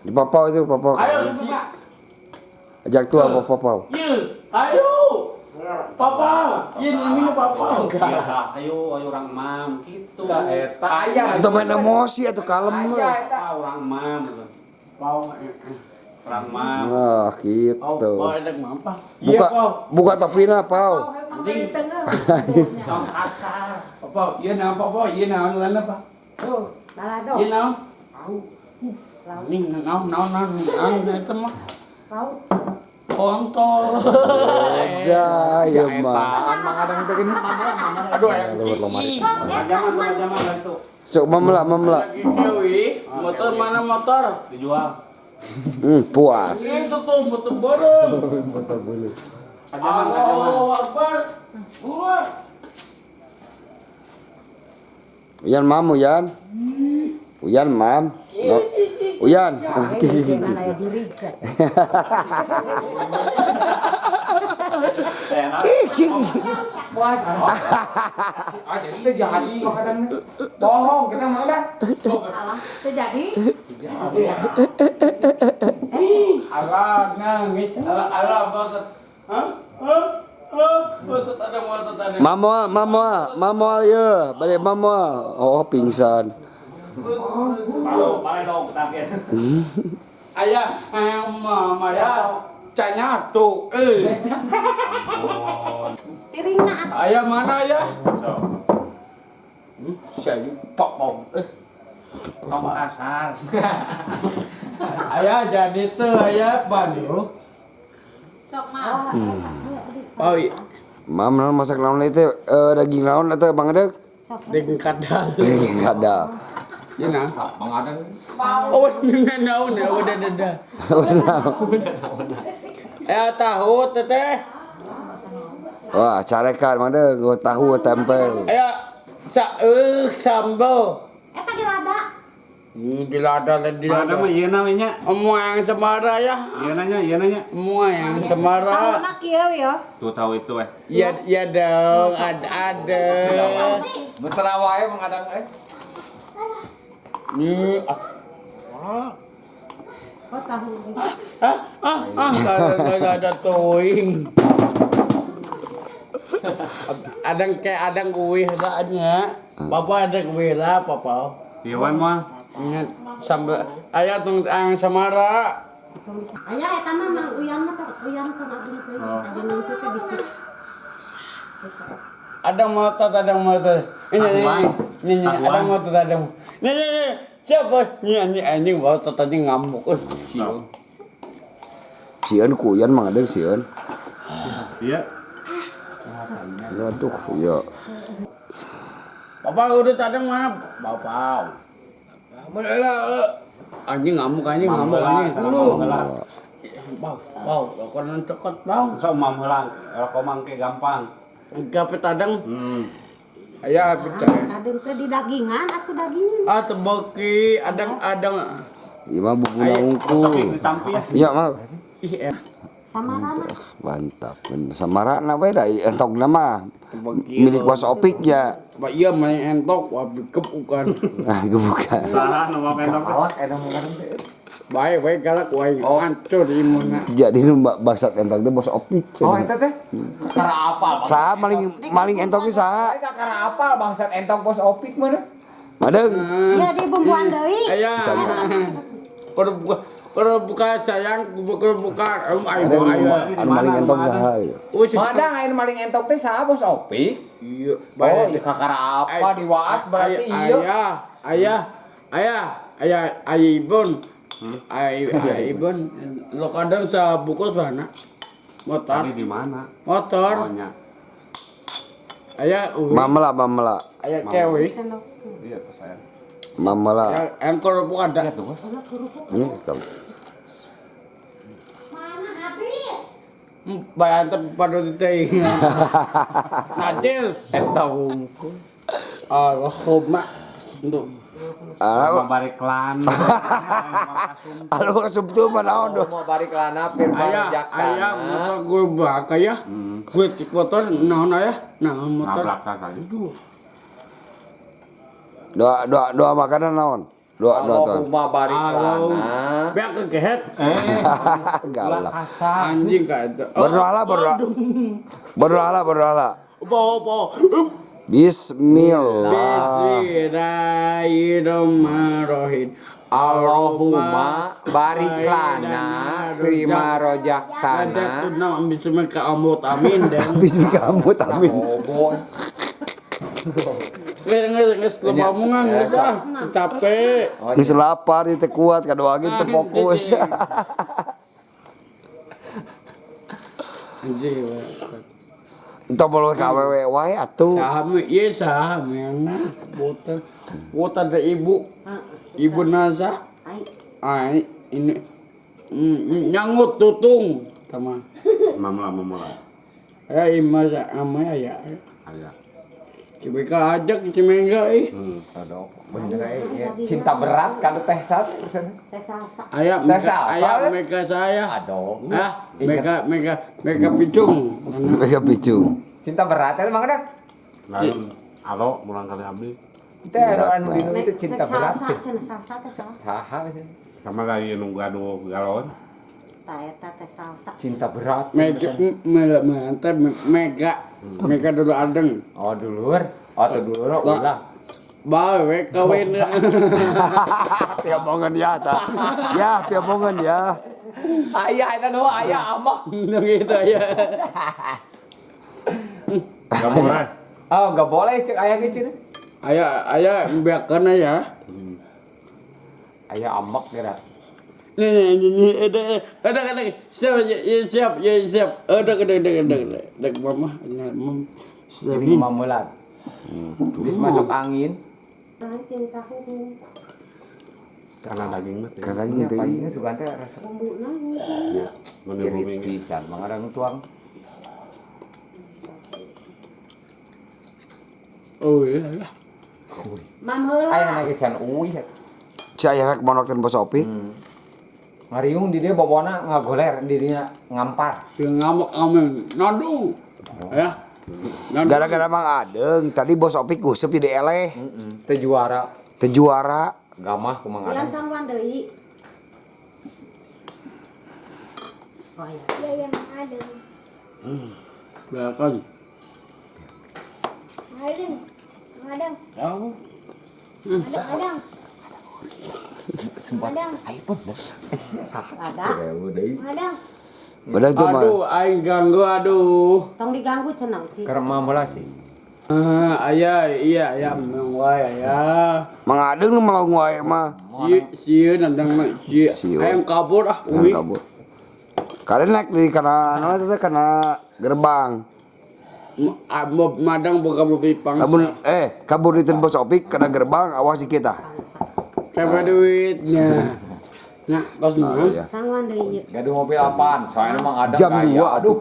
Di papau itu papau. Ayo buka. Ajak tua apa papau. Ye, ayo. Papa, ye namanya papa. Iya, ayo ayo orang mam gitu. Eta aya. Atau main emosi atau kalem. Aya eta. Ah, orang mam gitu. Pau, Orang mam. Nah, pau, gitu. pau ada apa? Buka buka topina pau. Emang di tengah. Tong kasar. Papa, iya naon papa, iya naon lan apa? Tuh, balado. Iya naon? Au. Ini naon naon naon naon eta mah. Laut. Kontol. Udah, ya mah. Etaan Mang Adang teh gini. Aduh, ayam Luar lemari. Jaman jaman lah itu. Sok mamla mamla. Motor mana motor? Dijual. Puas. Itu tuh motor borong. Kajaman kajaman. Allahu Akbar. Buruan. Uyan mam Uyan. Uyan mam. No. Uyan. Mana ya jurig sih. Puas. Ah, jadi teh jadi Mang Adang teh. Bohong kita Mang Adang. Alah, terjadi. Alah nangis, alah alah botot. Hah? Hah? Hah? Botot ada botot ada. Mamoal, mamoal, mamoal ya, balik mamoal. Oh, pingsan. Palu, palu dong target. Ayah, ayah mama ya. Canya tuh, eh. Piringna Ayah mana ayah? So, Saya pop eh. tong kasar. Ayah jadi tuh ayah bandu. sok mah. Oh iya, Mam naon masak naon itu daging naon atau Bang Adek? daging kadal. Daging kadal. Iya nah. Mang Adang. Oh, nah, nah, udah, udah, udah. Eh tahu teteh. Wah, carekan Mang Adek, gua tahu tempe. Eh, sa sambal. Eta di lada. Ini di lada di Mana lada. mah ieu namanya? Semua yang semara ya. Ieu nanya, ieu nanya. Semua yang semara. Tahuna kieu yos. Tuh tahu itu eh. Ya, ya dong, ada ada. Mesra wae Mang Adang eh. Ini ah Oh tahu. ah ah ah ada ada toing. Adang kayak adang kuih lah. Papa ada kuih lah papa. Ieu wae mah. Ingat sambal ayah tung ang samara. Ayah eta mah Mang Uyan mah tong Uyan tong agung teuing. Agung teh teh bisi. Ada motor, ada motor. Ini ini Tahuan. ini ini ada Tahuan. motor, ada. Ini ini ini. Siapa? Ini ini anjing motor tadi ngamuk. Eh, sial. Sieun ku Uyan Mang Adek sieun. Iya. Aduh, ya. Bapak udah tadi mana? Bapak. Bapak lah. Anjing ngamuk, anjing ngamuk, anjing. Dulu. Bau, bau, konon cekot bau. Sok mam heula, rokok mangke gampang. Gape tadang. Hmm. Ayah pecah. Adeng teh di dagingan atuh daging. Ah, teboki, adang adang. Ieu mah bubuna Sok unggul. ditampis. Iya, mah. Ih, eh. Samarana. Mantap. Samarana we da entogna mah. Milik bos Opik ya. Pak iya main entok, wah gebukan. Ah, gebukan. Salah nu mah entok. Galak eta Mang Adang teh. Baik, baik galak, wae hancur imuna. Jadi nu bangsat entok teh bos Opik. Oh, eta teh kakara apal. Saha maling maling entok ge saha? Bae kakara apal bangsat entong bos Opik mana? Madeng. Iya di bumbuan deui. Ayah. Kalau buka sayang, kalau buka, om ayo ayo. Anu maling entok saha gitu. Wis, Mang Adang aya maling entok teh saha bos Opik? iya. Oh, iya kakara apa diwaas berarti iya. Ayah, ayah, ayah, ayah, ayah ibon. Ayah, ayah ibon. Lo kadang sa bukus mana? Motor, Tadi di mana? motor. Oh, nya. Ayah, uwi. Mamela mamela. Ayah kewi. Iya tuh saya. Mamela. Yang kerupuk ada. Ini kamu. Mana habis? Bayar pada teh. Najis. Eta wungkul. Allahumma. Untuk Ah, Mau balik klan. anu asup tuh mah naon doh. Mau balik lana pir ayah, ayah motor gue bakal ya. Gue tik motor, naon ayah, naon motor. Nabrak kali. Aduh, Doa doa doa makanan naon? Dua dua tahun. Allahumma barik lana. Biar kegehet. Galak. Kasar. Anjing ka eta. Berdoalah, berdoa. Berdoalah, berdoalah. Bawa bawa. Bismillah. Bismillahirrahmanirrahim. Allahumma barik lana fima rojaktana. Rajaktuna bismika amut amin dan Bismillah kamu amin. Bobo. Geus geus loba omongan geus ah capek. Geus lapar teu kuat kadoa ge teu fokus. Anjing. Entah boleh ka awewe wae atuh. Saha ieu saha meuna botan. Botan da ibu. Ibu Nasa. Ai, Ai ini nyangut tutung tama. Mamula mamula. Eh masa ama ya. Aya. Cibeka ajak cimengga ih. Aduh, bener ya. Cinta berat kalau teh sat. teh salsa. Ayah Teh mega salsa, ayah eh? mega saya. Aduh. Ah, mega mega mega picung. Mereka picung. Cinta berat itu mang dah. Lalu alo mulang kali abdi. Teh anu anu dinu itu Nek- cinta nek berat. Salsa cenah salsa teh salsa. Saha sih. Sama lagi nu gaduh galon. Tah eta teh salsa. Cinta berat. Mega mega mantap mega mega dulu adeng. Oh dulur. Oh tuh dulur ulah. Bawe kawin. Piomongan ya ta. Ya, piomongan ya. Ayah itu nu ayah amak. Gitu ya. Gak boleh. Oh nggak boleh cek ayah gitu. Ayah ayah biarkan ya. Ayah amak kira. Nih nih nih ada ada ada siap ya siap ya siap ada ada ada ada ada mama mama Jadi mamulat. Habis masuk angin. Nanti tahu Karena daging mah teh. Karena Ini teh. paginya sugan teh rasa bumbuna Ya, mun irit bumi pisan mangarang tuang. Oh iya. Mam heula. Ayah naik can uih. Si ayah rek monok bos Opik. Ngariung di dia bobona ngagoler di dia ngampar. Si ngamuk amin. Nadu. Ya. Nadu. Gara-gara Mang Adeng, tadi bos Opik gusep jadi eleh. Teu juara Teu juara. gamah kumaha Uyan sangwan deui. Oh iya. Iya, yang ada. Belakang. Ada. Ada. Tahu. Ada. Ada. Ayo pun bos. Saha Ada. Ada. Bener tuh mah. Aduh, aing ganggu aduh. Tong diganggu cenah sih. Keur mamula sih. Ah, ayah, iya, ayah, memang wae ayah. Mang Adeng nu melong wae mah. Si, sieun nandang mah, si, Sieun. ayam kabur ah, Nah, uih. kabur. Kalian naik di kana naon eta teh kana gerbang. Madang boga mobil pangsa. Lamun kabur di bos Opik kana gerbang awas di kita. Siapa duitnya? Nah, tos Nah, mah. iya. Sangwan deui ieu. Gaduh mobil apaan? Soalnya mang ada Jam gaya. 2 Aduh.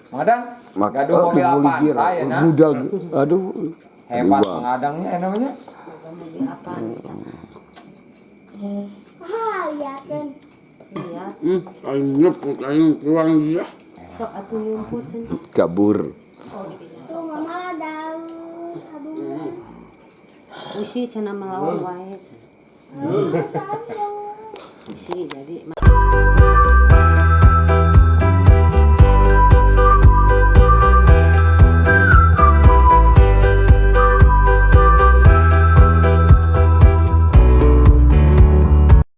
Mang Adang, Mak gaduh mobil apaan? Saya nah. Budak. Aduh. Hebat Aduh, Mang Adangnya namanya. Boga mobil apaan? Ah, lihatin. Iya. Aing nyeput aing kurang dia. Sok atuh nyumput cenah. Kabur. Tuh, mama daun. Aduh. Usi cenah melawan wae. Aduh. Usi jadi